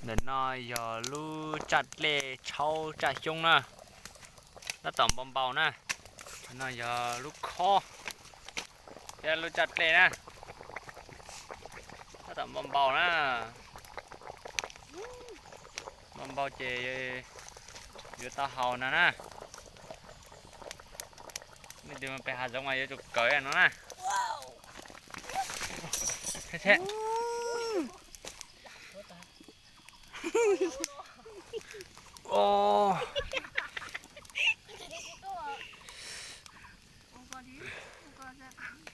Ntawm no yog lub tsaj dlej tshaub tsaj xyoob na, tab tom npau npau na. Ntawm no yog lub khob thiab lub tsaj dlej na, tab tom npau npau na. Npau npau ces yuav tau haus no na. Nej tus pem hav zoov mas yuav tsum kawg no na.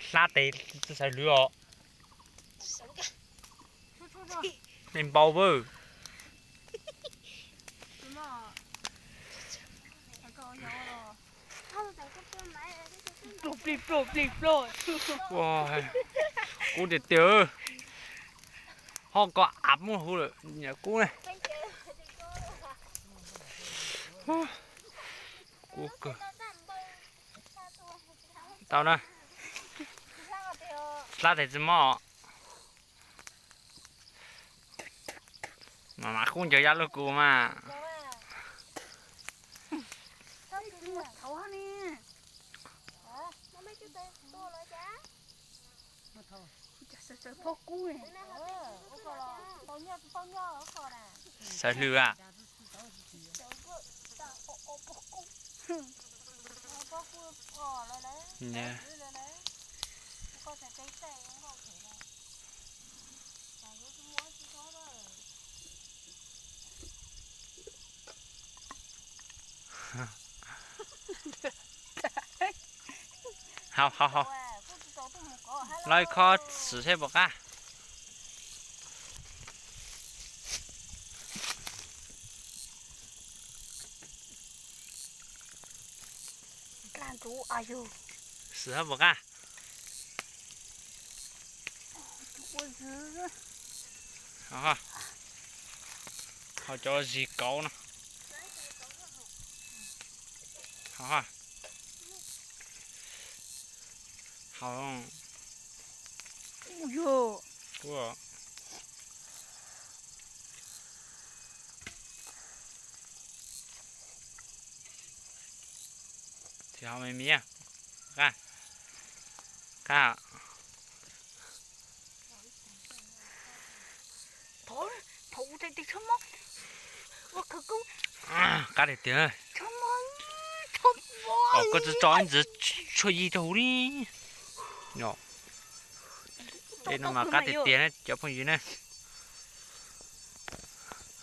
Hlab tes xaiv lwm os. Nej npau pab. Kub tiag tiag. Ho koj av muab huv lawm nyam kub ne. Kub kawg. Tau na. Hlab tes tsis mob. Mas mas kub ncaws yaj luj kus mas. Xaiv hlwm a. Hau hau hau. Los ib khob xwm seb puas qab. Xwm hab puas qab. Ho cov zis kauv no. Ho ho. Tsis ho me miv. Qab. Qab. Qab tiag tiag. Koj tsis tso ib ntxiv tshuaj yig rau huv li. Tej no mas qab tiag tiag na cov phooj ywg na.